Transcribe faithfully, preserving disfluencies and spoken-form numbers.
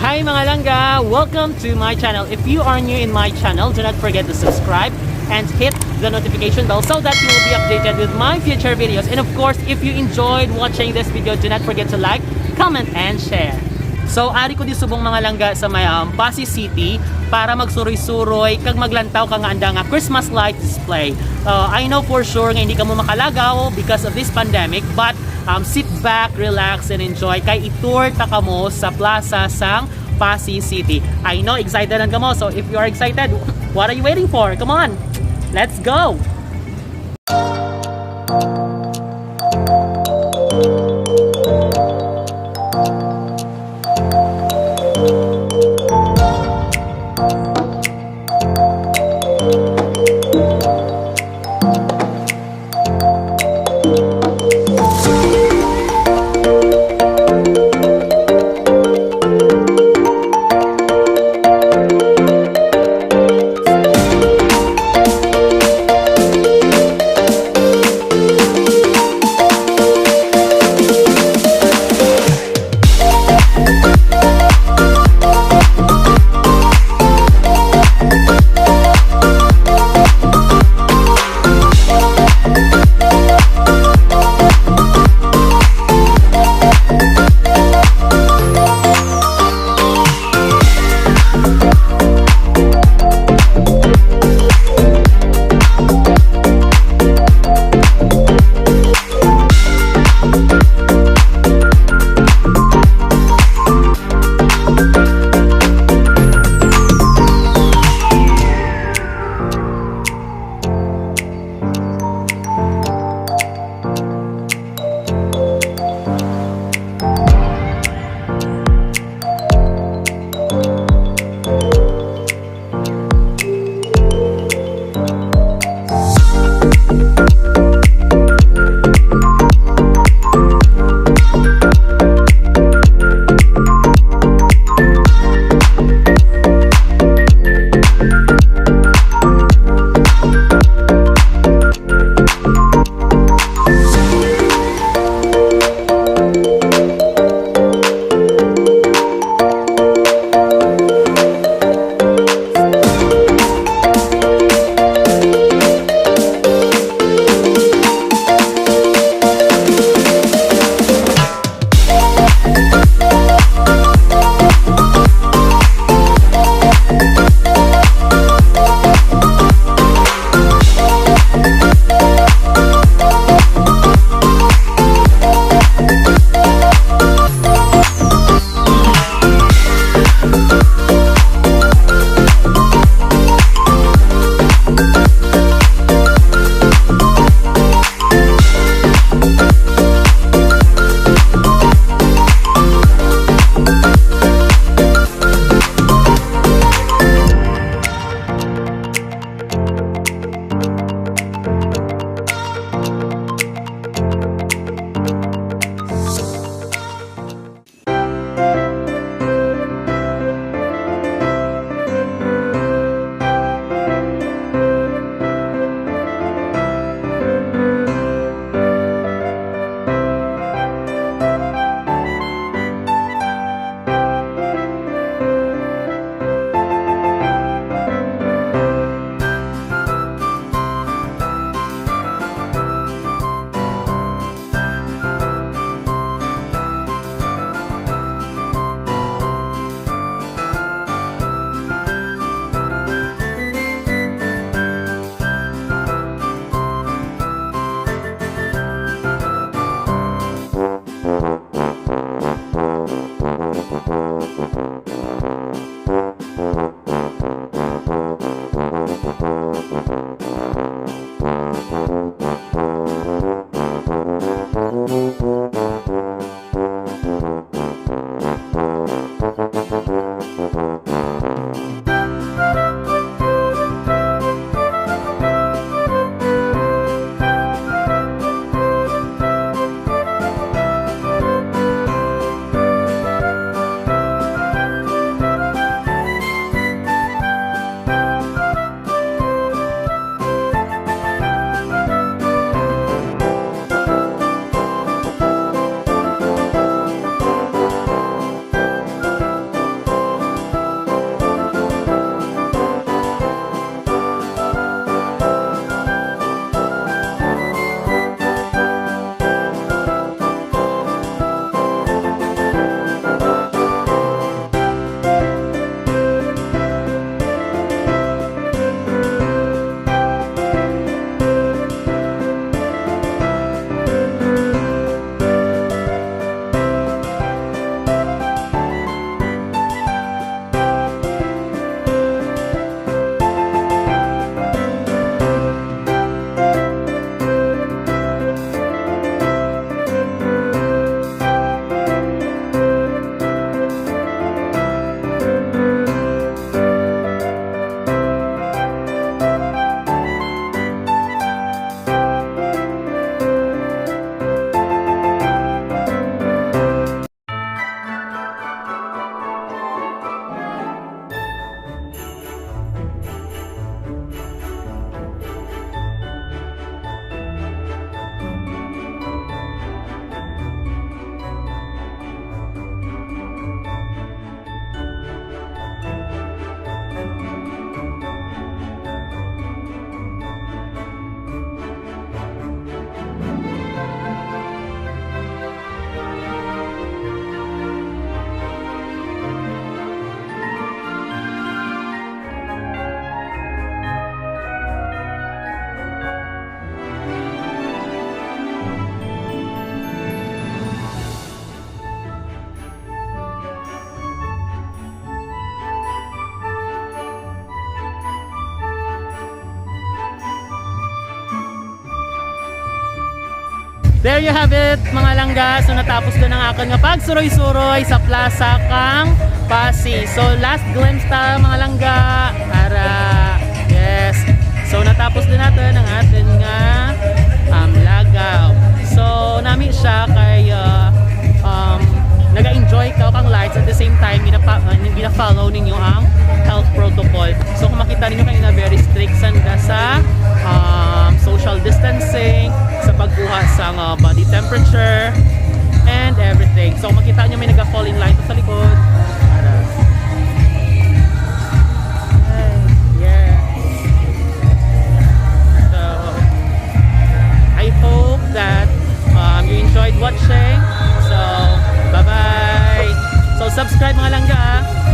Hi mga langga! Welcome to my channel. If you are new in my channel, do not forget to subscribe and hit the notification bell so that you will be updated with my future videos. And of course, if you enjoyed watching this video, do not forget to like, comment, and share. So, ari ko di subong mga langga sa may um, Passi City para magsuroy-suroy kag maglantaw ka nga anda nga Christmas light display. Uh, I know for sure nga hindi kamo makalagaw because of this pandemic, but um, sit back, relax, and enjoy kay i-tour ta kamo sa plaza sang Passi City. I know excited na kamo, so if you are excited, what are you waiting for? Come on, let's go! There you have it, mga langga. So, natapos na ang akon nga pagsuroy-suroy sa plaza kang Passi. So, last glimpse ta, mga langga. Ara, yes. So, natapos din natin ang atin nga, um, lagaw. So, nami siya kay, uh, um, naga-enjoy ka kang lights, at the same time, ginapa-, uh, gina-follow ninyo ang health protocol. So, kung makita ninyo, kay na very strict sanda sa, um, social distancing, sa pagkuha sa, uh, body temperature, and everything. So, makita nyo, may naga-fall in line sa likod. Para. Yes. So, I hope that, um, you enjoyed watching. So, bye-bye. So, subscribe, mga langga, ah.